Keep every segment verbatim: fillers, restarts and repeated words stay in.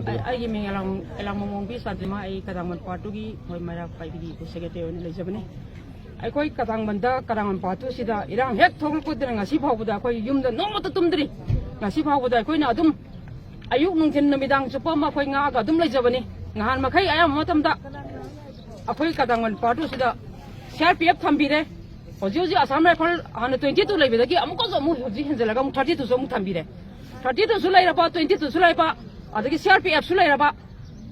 ꯑꯩ- ꯑꯩꯒꯤ ꯃꯤꯡ ꯑꯦꯂꯥꯡ ꯑꯦꯂꯥꯡꯕꯝ ꯑꯣꯡꯕꯤ ꯁꯥꯗ꯭ꯔꯤꯃꯥ꯫ ꯑꯩ ꯀꯗꯥꯡꯕꯟ ꯄꯥꯔꯠ ꯇꯨꯒꯤ ꯑꯩꯈꯣꯏ ꯃꯩꯔꯥ ꯄꯥꯏꯕꯤꯒꯤ ꯑꯩꯈꯣꯏ ꯁꯦꯀ꯭ꯔꯦꯇꯔꯤ ꯑꯣꯏꯅ ꯂꯩꯖꯕꯅꯤ꯫ ꯑꯩꯈꯣꯏ ꯀꯗꯥꯡꯕꯟꯗ, ꯀꯗꯥꯡꯕꯟ ꯄꯥꯔꯠ ꯇꯨꯁꯤꯗ ꯏꯔꯥꯡ ꯍꯦꯛ ꯊꯣꯛꯂꯛꯄꯗꯨꯅ ꯉꯁꯤ ꯐꯥꯎꯕꯗ ꯑꯩꯈꯣꯏ ꯌꯨꯝꯗ ꯅꯣꯡꯃꯇ ꯇꯨꯝꯗ꯭ꯔꯤ꯫ ꯉꯁꯤ ꯐꯥꯎꯕꯗ ꯑꯩꯈꯣꯏꯅ ꯑꯗꯨꯝ ꯑꯌꯨꯛ ꯅꯨꯡꯊꯤꯜ ꯅꯨꯃꯤꯗꯥꯡ ꯆꯨꯞꯄ ꯑꯃ ꯑꯩꯈꯣꯏ ꯉꯥꯛꯑꯒ ꯑꯗꯨꯝ ꯂꯩꯖꯕꯅꯤ꯫ ꯅꯍꯥꯟ ꯃꯈꯩ ꯑꯌꯥꯝꯕ ꯃꯇꯝꯗ ꯑꯩꯈꯣꯏ ꯀꯗꯥꯡꯕꯟ part ꯇꯨꯁꯤꯗ C R P F ꯊꯝꯕꯤꯔꯦ꯫ ꯍꯧꯖꯤꯛ ꯍꯧꯖꯤꯛ ꯑꯁꯥꯝ ꯔꯥꯏꯐꯜ ꯍꯥꯟꯅ ꯇ꯭ꯋꯦꯟꯇꯤ ꯇꯨ ꯂꯩꯕꯗꯒꯤ ꯑꯃꯨꯛꯀꯁꯨ ꯑꯃꯨꯛ ꯍꯧꯖꯤꯛ ꯍꯦꯟꯖꯜꯂꯒ ꯑꯃꯨꯛ ꯊꯥꯔꯇꯤ ꯇꯨꯁꯨ ꯑꯃꯨꯛ ꯊꯝꯕꯤꯔꯦ꯫ ꯊꯥꯔꯇꯤ ꯇꯨꯁꯨ ꯂꯩꯔꯕ, ꯇ꯭ꯋꯦꯟꯇꯤ ꯇꯨꯁꯨ ꯂꯩꯕ, ꯑꯗꯒꯤ ꯁꯤ ꯑꯥꯔ ꯄꯤ ꯑꯦꯐꯁꯨ ꯂꯩꯔꯕ,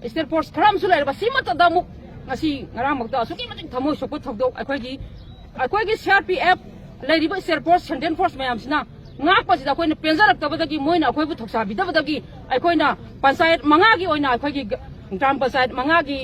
ꯁ꯭ꯇꯦꯠ ꯐꯣꯔꯁ ꯈꯔ ꯑꯃꯁꯨ ꯂꯩꯔꯕ, ꯁꯤꯃꯠꯇꯗ ꯑꯃꯨꯛ ꯉꯁꯤ ꯉꯔꯥꯡꯃꯛꯇ ꯑꯁꯨꯛꯀꯤ ꯃꯇꯤꯛ ꯊꯃꯣꯏ ꯁꯣꯛꯄ ꯊꯧꯗꯣꯛ ꯑꯩꯈꯣꯏꯒꯤ, ꯑꯩꯈꯣꯏꯒꯤ ꯁꯤ ꯑꯥꯔ ꯄꯤ ꯑꯦꯐ ꯂꯩꯔꯤꯕ ꯁ꯭ꯇꯦꯠ ꯐꯣꯔꯁ, ꯁꯦꯟꯇ꯭ꯔꯦꯜ ꯐꯣꯔꯁ ꯃꯌꯥꯝꯁꯤꯅ ꯉꯥꯛꯄꯁꯤꯗ ꯑꯩꯈꯣꯏꯅ ꯄꯦꯟꯖꯔꯛꯇꯕꯗꯒꯤ, ꯃꯣꯏꯅ ꯑꯩꯈꯣꯏꯕꯨ ꯊꯧꯁꯥꯕꯤꯗꯕꯗꯒꯤ ꯑꯩꯈꯣꯏꯅ ꯄꯟꯆꯥꯌꯠ ꯃꯉꯥꯒꯤ ꯑꯣꯏꯅ, ꯑꯩꯈꯣꯏꯒꯤ ꯒ꯭ꯔꯥꯝ ꯄꯟꯆꯥꯌꯠ ꯃꯉꯥꯒꯤ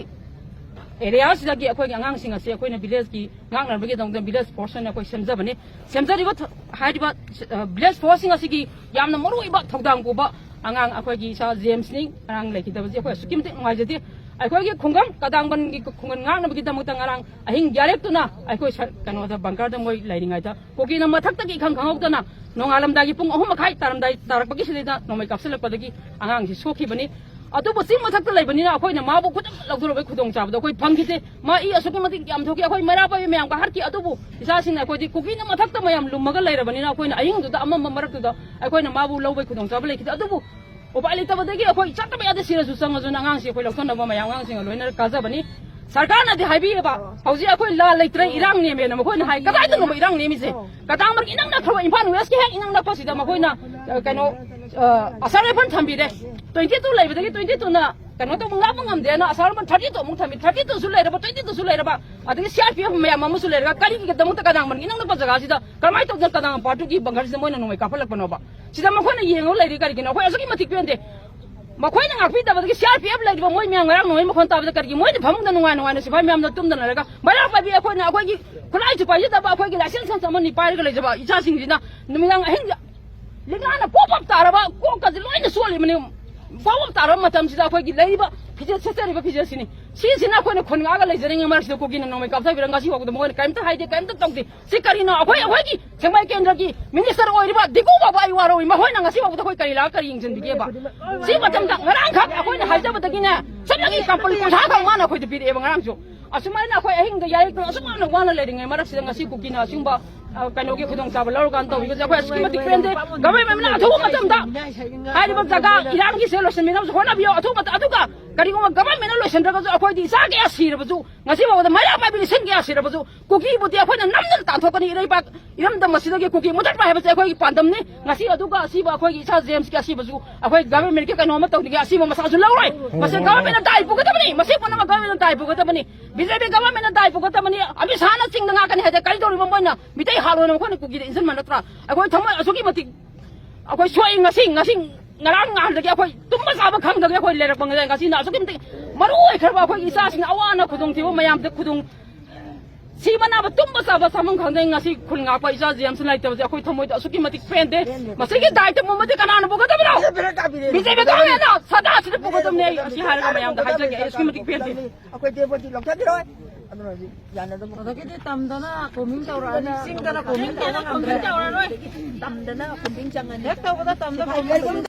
ꯑꯦꯔꯤꯌꯥꯁꯤꯗꯒꯤ ꯑꯩꯈꯣꯏꯒꯤ ꯑꯉꯥꯡꯁꯤꯡ ꯑꯁꯤ ꯑꯩꯈꯣꯏꯅ ꯚꯤꯂꯦꯖꯀꯤ ꯉꯥꯛꯅꯕꯒꯤꯗꯃꯛꯇ ꯚꯤꯂꯦꯖ ꯐꯣꯔꯁ ꯑꯣꯏꯅ ꯑꯩꯈꯣꯏ ꯁꯦꯝꯖꯕꯅꯤ꯫ ꯁꯦꯝꯖꯔꯤꯕ ꯊ-, ꯍꯥꯏꯔꯤꯕ, ꯑ, ꯚꯤꯂꯦꯖ ꯐꯣꯔꯁꯁꯤꯡ ꯑꯁꯤꯒꯤ ꯌꯥꯝꯅ ꯃꯔꯨꯑꯣꯏꯕ ꯊꯧꯗꯥꯡ ꯄꯨꯕ ꯑꯉꯥꯡ ꯑꯩꯈꯣꯏꯒꯤ ꯏꯆꯥ ꯖꯦꯝꯁꯅꯤ꯫ ꯉꯔꯥꯡ ꯂꯩꯈꯤꯗꯕꯁꯤ ꯑꯩꯈꯣꯏ ꯑꯁꯨꯛꯀꯤ ꯃꯇꯤꯛ ꯅꯨꯡꯉꯥꯏꯖꯗꯦ꯫ ꯑꯩꯈꯣꯏꯒꯤ ꯈꯨꯡꯒꯪ ꯀꯗꯥꯡꯕꯟꯒꯤ ꯈꯨꯡꯒꯪ ꯉꯥꯛꯅꯕꯒꯤꯗꯃꯛꯇ ꯉꯔꯥꯡ ꯑꯍꯤꯡ ꯌꯥꯔꯦꯛꯇꯨꯅ ꯑꯩꯈꯣꯏ ꯁ-, ꯀꯩꯅꯣꯗ ꯕꯪꯀꯔꯗ ꯃꯣꯏ ꯂꯩꯔꯤꯉꯩꯗ ꯀꯨꯀꯤꯅ ꯃꯊꯛꯇꯒꯤ ꯏꯈꯪ ꯈꯪꯍꯧꯗꯅ ꯅꯣꯡꯉꯥꯜꯂꯝꯗꯥꯏꯒꯤ ꯄꯨꯡ ꯑꯍꯨꯝ ꯃꯈꯥꯏ ꯇꯥꯔꯝꯗꯥꯏ ꯇꯥꯔꯛꯄꯒꯤ ꯁꯤꯗꯩꯗ ꯅꯣꯡꯃꯩ ꯀꯥꯞꯁꯤꯜꯂꯛꯄꯗꯒꯤ ꯑꯉꯥꯡꯁꯤ ꯁꯣꯛꯈꯤꯕꯅꯤ꯫ ꯑꯗꯨꯕꯨ ꯆꯤꯡ ꯃꯊꯛꯇ ꯂꯩꯕꯅꯤꯅ ꯑꯩꯈꯣꯏꯅ ꯃꯥꯕꯨ ꯈꯨꯗꯛ ꯂꯧꯊꯣꯔꯛꯄꯒꯤ ꯈꯨꯗꯣꯡꯆꯥꯕꯗꯣ ꯑꯩꯈꯣꯏ ꯐꯪꯈꯤꯗꯦ꯫ ꯃꯥ ꯏ ꯑꯁꯨꯛꯀꯤ ꯃꯇꯤꯛ ꯌꯥꯝ ꯊꯣꯛꯈꯤ꯫ ꯑꯩꯈꯣꯏ ꯃꯩꯔꯥ ꯄꯥꯏꯕꯤ ꯃꯌꯥꯝꯒ ꯍꯥꯠꯈꯤ꯫ ꯑꯗꯨꯕꯨ ꯏꯆꯥꯁꯤꯡꯅ ꯑꯩꯈꯣꯏꯗꯤ ꯀꯨꯀꯤꯅ ꯃꯊꯛꯇ ꯃꯌꯥꯝ ꯂꯨꯝꯃꯒ ꯂꯩꯔꯕꯅꯤꯅ ꯑꯩꯈꯣꯏꯅ ꯑꯍꯤꯡꯗꯨꯗ ꯑꯃꯝꯕ ꯃꯔꯛꯇꯨꯗ ꯑꯩꯈꯣꯏꯅ ꯃꯥꯕꯨ ꯂꯧꯕꯒꯤ ꯈꯨꯗꯣꯡꯆꯥꯕ ꯂꯩꯈꯤꯗꯦ꯫ ꯑꯗꯨꯕꯨ ꯎꯄꯥꯏ ꯂꯩꯇꯕꯗꯒꯤ ꯑꯩꯈꯣꯏ ꯆꯠꯇꯕ ꯌꯥꯗꯦ, ꯁꯤꯔꯁꯨ ꯆꯪꯉꯁꯨꯅ ꯑꯉꯥꯡꯁꯤ ꯑꯩꯈꯣꯏ ꯂꯧꯊꯣꯛꯅꯕ ꯃꯌꯥꯝ ꯑꯉꯥꯡꯁꯤꯡꯒ ꯂꯣꯏꯅꯅ ꯀꯥꯖꯕꯅꯤ꯫ ꯁꯔꯀꯥꯔꯅꯗꯤ ꯍꯥꯏꯕꯤꯌꯦꯕ, ꯍꯧꯖꯤꯛ ꯑꯩꯈꯣꯏ ꯂꯥꯟ ꯂꯩꯇ꯭ꯔꯦ, ꯏꯔꯥꯡ ꯅꯦꯝꯃꯦꯅ ꯃꯈꯣꯏꯅ ꯍꯥꯏ꯫ ꯀꯗꯥꯏꯗꯅꯣꯕ ꯏꯔꯥꯡ ꯅꯦꯝꯃꯤꯁꯦ? ꯀꯇꯥꯡꯕꯔꯒꯤ ꯏꯅꯛ ꯅꯛꯈ꯭ꯔꯕ ꯏꯝꯐꯥꯜ ꯋꯦꯁꯀꯤ ꯍꯦꯛ ꯏꯅꯛ ꯅꯛꯄꯁꯤꯗ ꯃꯈꯣꯏꯅ, ꯑ, ꯀꯩꯅꯣ, ꯑ, ꯑꯁꯥꯝ ꯔꯥꯏꯐꯜ ꯊꯝꯕꯤꯔꯦ꯫ ꯇ꯭ꯋꯦꯟꯇꯤ ꯇꯨ ꯂꯩꯕꯗꯒꯤ ꯇ꯭ꯋꯦꯟꯇꯤ ꯇꯨꯅ ꯀꯩꯅꯣ ꯇꯧꯕ ꯉꯥꯛꯄ ꯉꯝꯗꯦꯅ ꯑꯁꯥꯝ ꯔꯥꯏꯐꯜ ꯊꯥꯔꯇꯤ ꯇꯨ ꯑꯃꯨꯛ ꯊꯝꯕꯤ, ꯊꯥꯔꯇꯤ ꯇꯨꯁꯨ ꯂꯩꯔꯕ, ꯇ꯭ꯋꯦꯟꯇꯤ ꯇꯨꯁꯨ ꯂꯩꯔꯕ, ꯑꯗꯒꯤ ꯁꯤ ꯑꯥꯔ ꯄꯤ ꯑꯦꯐ ꯃꯌꯥꯝ ꯑꯃꯁꯨ ꯂꯩꯔꯒ ꯀꯔꯤꯒꯤꯗꯃꯛꯇ ꯀꯇꯥꯡꯕꯔꯒꯤ ꯏꯅꯛ ꯅꯛꯄ ꯖꯒꯥꯁꯤꯗ ꯀꯃꯥꯏꯅ ꯇꯧꯗꯅ ꯀꯇꯥꯡꯕꯔꯒꯤ ꯄꯥꯔꯠ ꯇꯨꯒꯤ ꯕꯪꯀꯔꯁꯤꯗ ꯃꯣꯏꯅ ꯅꯣꯡꯃꯩ ꯀꯥꯞꯍꯜꯂꯛꯄꯅꯣꯕ? ꯁꯤꯗ ꯃꯈꯣꯏꯅ ꯌꯦꯡꯉꯒ ꯂꯩꯔꯤ ꯀꯔꯤꯒꯤꯅꯣ? ꯑꯩꯈꯣꯏ ꯑꯁꯨꯛꯀꯤ ꯃꯇꯤꯛ ꯄꯦꯟꯗꯦ꯫ ꯃꯈꯣꯏꯅ ꯉꯥꯛꯄꯤꯗꯕꯗꯒꯤ ꯁꯤ ꯑꯥꯔ ꯄꯤ ꯑꯦꯐ ꯂꯩꯔꯤꯕ ꯃꯣꯏ ꯃꯌꯥꯝ ꯉꯔꯥꯡ ꯅꯣꯡꯃꯩ ꯃꯈꯣꯟ ꯇꯥꯕꯗ ꯀꯔꯤꯒꯤ ꯃꯣꯏꯅ ꯐꯃꯨꯡꯗ ꯅꯨꯡꯉꯥꯏ ꯅꯨꯡꯉꯥꯏꯅ ꯁꯤꯐꯥꯏ ꯃꯌꯥꯝꯅ ꯇꯨꯝꯗꯅ ꯂꯩꯔꯒ ꯃꯩꯔꯥ ꯄꯥꯏꯕꯤ ꯑꯩꯈꯣꯏꯅ ꯑꯩꯈꯣꯏꯒꯤ ꯈꯨꯠꯂꯥꯏꯁꯨ ꯄꯥꯏꯖꯗꯕ ꯑꯩꯈꯣꯏꯒꯤ ꯂꯥꯏꯁꯦꯟꯁ ꯈꯛꯇ ꯑꯃꯅꯤ ꯄꯥꯏꯔꯒ ꯂꯩꯖꯕ ꯏꯆꯥꯁꯤꯡꯁꯤꯅ ꯅꯨꯃꯤꯗꯥꯡ ꯑꯍꯤꯡꯗ ꯂꯤꯛꯂꯥꯅ ꯄꯣꯞ ꯄꯣꯞ ꯇꯥꯔꯕ ꯀꯣꯛꯀꯁꯦ ꯂꯣꯏꯅ ꯆꯣꯠꯂꯤꯕꯅꯤ꯫ ꯄꯣꯞ ꯄꯣꯞ ꯇꯥꯔꯕ ꯃꯇꯝꯁꯤꯗ ꯑꯩꯈꯣꯏꯒꯤ ꯂꯩꯔꯤꯕ ꯐꯤꯖꯦꯠ ꯁꯦꯠꯆꯔꯤꯕ ꯐꯤꯖꯦꯠꯁꯤꯅꯤ꯫ ꯁꯤꯁꯤꯅ ꯑꯩꯈꯣꯏꯅ ꯈꯨꯟ ꯉꯥꯛꯑꯒ ꯂꯩꯖꯔꯤꯉꯩ ꯃꯔꯛꯁꯤꯗ ꯀꯨꯀꯤꯅ ꯅꯣꯡꯃꯩ ꯀꯥꯞꯊꯕꯤꯔ ꯉꯁꯤ ꯐꯥꯎꯕꯗ ꯃꯈꯣꯏꯅ ꯀꯔꯤꯝꯇ ꯍꯥꯏꯗꯦ, ꯀꯔꯤꯝꯇ ꯇꯧꯗꯦ꯫ ꯁꯤ ꯀꯔꯤꯅꯣ? ꯑꯩꯈꯣꯏ, ꯑꯩꯈꯣꯏꯒꯤ ꯁꯦꯡꯃꯥꯏ ꯀꯦꯟꯗ꯭ꯔꯒꯤ ꯃꯤꯅꯤꯁꯇꯔ ꯑꯣꯏꯔꯤꯕ ꯗꯤꯒꯨ ꯕꯥꯕꯨ ꯑꯥꯏ ꯋꯥꯔꯣꯏ, ꯃꯈꯣꯏꯅ ꯉꯁꯤ ꯐꯥꯎꯕꯗ ꯑꯩꯈꯣꯏ ꯀꯔꯤ ꯂꯥꯛꯑꯒ ꯀꯔꯤ ꯌꯦꯡꯁꯤꯟꯕꯤꯒꯦꯕ? ꯁꯤ ꯃꯇꯝꯗ ꯉꯔꯥꯡꯈꯛ ꯑꯩꯈꯣꯏꯅ ꯍꯥꯏꯖꯕꯗꯒꯤꯅꯦ, ꯆꯠꯂꯒꯤ ꯀꯝꯄꯅꯤ ꯀꯨꯟꯊ꯭ꯔꯥ ꯈꯛ ꯃꯥꯅ ꯑꯩꯈꯣꯏꯗ ꯄꯤꯔꯛꯑꯦꯕ ꯉꯔꯥꯡꯁꯨ꯫ ꯑꯁꯨꯃꯥꯏꯅ ꯑꯩꯈꯣꯏ ꯑꯍꯤꯡꯗ ꯌꯥꯏꯔꯛꯇꯅ ꯑꯁꯨꯛ ꯌꯥꯝꯅ ꯋꯥꯅ ꯂꯩꯔꯤꯉꯩ ꯃꯔꯛꯁꯤꯗ ꯉꯁꯤ ꯀꯨꯀꯤꯅ ꯑꯁꯤꯒꯨꯝꯕ, ꯑ, ꯀꯩꯅꯣꯒꯤ ꯈꯨꯗꯣꯡꯆꯥꯕ ꯂꯧꯔꯀꯥꯟꯗ ꯇꯧꯕꯤꯕꯁꯦ ꯑꯩꯈꯣꯏ ꯑꯁꯨꯛꯀꯤ ꯃꯇꯤꯛ ꯄꯦꯟꯗꯦ꯫ ꯒꯚꯔꯟꯃꯦꯟꯅ ꯑꯊꯨꯕ ꯃꯇꯝꯗ ꯍꯥꯏꯔꯤꯕ ꯖꯒꯥ ꯏꯔꯥꯡꯒꯤꯁꯦ ꯂꯣꯏꯁꯤꯟꯕꯤꯅꯕꯁꯨ ꯍꯣꯠꯅꯕꯤꯌꯣ꯫ ꯑꯊꯨꯕ ꯃꯇꯝ, ꯑꯗꯨꯒ ꯀꯔꯤꯒꯨꯝꯕ ꯒꯚꯔꯟꯃꯦꯟꯅ ꯂꯣꯏꯁꯤꯟꯗ꯭ꯔꯒꯁꯨ ꯑꯩꯈꯣꯏꯗꯤ ꯏꯆꯥ ꯀꯌꯥ ꯁꯤꯔꯕꯁꯨ, ꯉꯁꯤ ꯐꯥꯎꯕꯗ ꯃꯩꯔꯥ ꯄꯥꯏꯕꯤ ꯂꯤꯁꯤꯡ ꯀꯌꯥ ꯁꯤꯔꯕꯁꯨ, ꯀꯨꯀꯤꯕꯨꯗꯤ ꯑꯩꯈꯣꯏꯅ ꯅꯝꯗꯅ ꯇꯥꯟꯊꯣꯛꯀꯅꯤ꯫ ꯏꯔꯩꯕꯥꯛ ꯏꯔꯝꯗꯝ ꯑꯁꯤꯗꯒꯤ ꯀꯨꯀꯤ ꯃꯨꯊꯠꯄ ꯍꯥꯏꯕꯁꯦ ꯑꯩꯈꯣꯏꯒꯤ ꯄꯥꯟꯗꯝꯅꯤ꯫ ꯉꯁꯤ ꯑꯗꯨꯒ ꯑꯁꯤꯕ ꯑꯩꯈꯣꯏꯒꯤ ꯏꯆꯥ ꯖꯦꯝꯁꯀꯤ ꯑꯁꯤꯕꯁꯨ ꯑꯩꯈꯣꯏ ꯒꯚꯔꯟꯃꯦꯟꯀꯤ ꯀꯩꯅꯣ ꯑꯃ ꯇꯧꯅꯤꯡꯉꯦ, ꯑꯁꯤꯕ ꯃꯁꯥꯁꯨ ꯂꯧꯔꯣꯏ꯫ ꯃꯁꯤ ꯒꯚꯔꯟꯃꯦꯟꯅ ꯗꯥꯏ ꯄꯨꯒꯗꯕꯅꯤ, ꯃꯁꯤ ꯄꯨꯝꯅꯃꯛ ꯒꯚꯔꯟꯃꯦꯟꯅ ꯗꯥꯏ ꯄꯨꯒꯗꯕꯅꯤ, ꯕꯤ ꯖꯦ ꯄꯤ ꯒꯚꯔꯟꯃꯦꯟꯅ ꯗꯥꯏ ꯄꯨꯒꯗꯕꯅꯤ꯫ ꯑꯃꯤꯠ ꯁꯥꯍꯅ ꯆꯤꯡꯗ ꯉꯥꯛꯀꯅꯤ ꯍꯥꯏꯗꯤ ꯀꯔꯤ ꯇꯧꯔꯤꯕ? ꯃꯣꯏꯅ ꯃꯤꯇꯩ ꯍꯥꯠꯂꯣꯏꯅ ꯃꯈꯣꯏꯅ ꯀꯨꯀꯤꯗ ꯏꯟꯁꯤꯟꯕ ꯅꯠꯇ꯭ꯔꯥ? ꯑꯩꯈꯣꯏ ꯊꯃꯣꯏ ꯑꯁꯨꯛꯀꯤ ꯃꯇꯤꯛ ꯑꯩꯈꯣꯏ ꯁꯣꯛꯏ꯫ ꯉꯁꯤ, ꯉꯁꯤ ꯉꯔꯥꯡ ꯅꯍꯥꯟꯗꯒꯤ ꯑꯩꯈꯣꯏ ꯇꯨꯝꯕ ꯆꯥꯕ ꯈꯪꯗꯒꯩ ꯑꯩꯈꯣꯏ ꯂꯩꯔꯛꯄ ꯉꯁꯥꯏ, ꯉꯁꯤꯅ ꯑꯁꯨꯛꯀꯤ ꯃꯇꯤꯛ ꯃꯔꯨ ꯑꯣꯏꯈ꯭ꯔꯕ ꯑꯩꯈꯣꯏꯒꯤ ꯏꯆꯥꯁꯤꯡꯅ ꯑꯋꯥ ꯑꯅꯥ ꯈꯨꯗꯣꯡꯊꯤꯕ ꯃꯌꯥꯝꯗ ꯈꯨꯗꯣꯡ ꯁꯤꯕ ꯅꯥꯕ ꯇꯨꯝꯕ ꯆꯥꯕ ꯆꯥꯐꯝ ꯈꯪꯗꯦ꯫ ꯉꯁꯤ ꯈꯨꯜ ꯉꯥꯛꯄ ꯏꯆꯥꯁꯤ ꯌꯥꯝꯁꯨ ꯂꯩꯇꯕꯁꯦ ꯑꯩꯈꯣꯏ ꯊꯃꯣꯏꯗ ꯑꯁꯨꯛꯀꯤ ꯃꯇꯤꯛ ꯄꯦꯟꯗꯦ꯫ ꯃꯁꯤꯒꯤ ꯗꯥꯏꯇ ꯄꯨꯝꯕꯗꯤ ꯀꯅꯥꯅ ꯄꯨꯒꯗꯕꯅꯣ? ꯕꯤ ꯖꯦ ꯄꯤ ꯒꯚꯔꯟꯃꯦꯟꯅ ꯁꯗꯥꯁꯤꯗ ꯄꯨꯒꯗꯕꯅꯦ꯫ ꯑꯩ ꯑꯁꯤ ꯍꯥꯏꯔꯒ ꯃꯌꯥꯝꯗ ꯍꯥꯏꯖꯒꯦ, ꯑꯩ ꯑꯁꯨꯛꯀꯤ ꯃꯇꯤꯛ ꯄꯦꯟꯗꯦ꯫ ꯑꯩꯈꯣꯏ ꯗꯦꯄꯣꯗꯤ ꯂꯧꯊꯕꯤꯔꯣꯏ꯫ ꯑꯗꯨꯅ ꯍꯧꯖꯤꯛ ꯌꯥꯅꯗꯕ ꯑꯗꯒꯤꯗꯤ ꯇꯝꯗꯅ ꯀꯣꯃꯤꯡ ꯇꯧꯔꯛꯑꯅꯤ, ꯆꯤꯡꯗꯅ ꯀꯣꯃꯤꯡ ꯇꯧꯕ ꯉꯝꯗ꯭ꯔꯦ꯫ ꯇꯝꯗꯅ ꯀꯣꯃꯤꯡ ꯆꯪꯉꯅꯤ꯫ ꯍꯦꯛ ꯇꯧꯕꯗ ꯇꯝꯗ ꯀꯣꯃꯤꯡ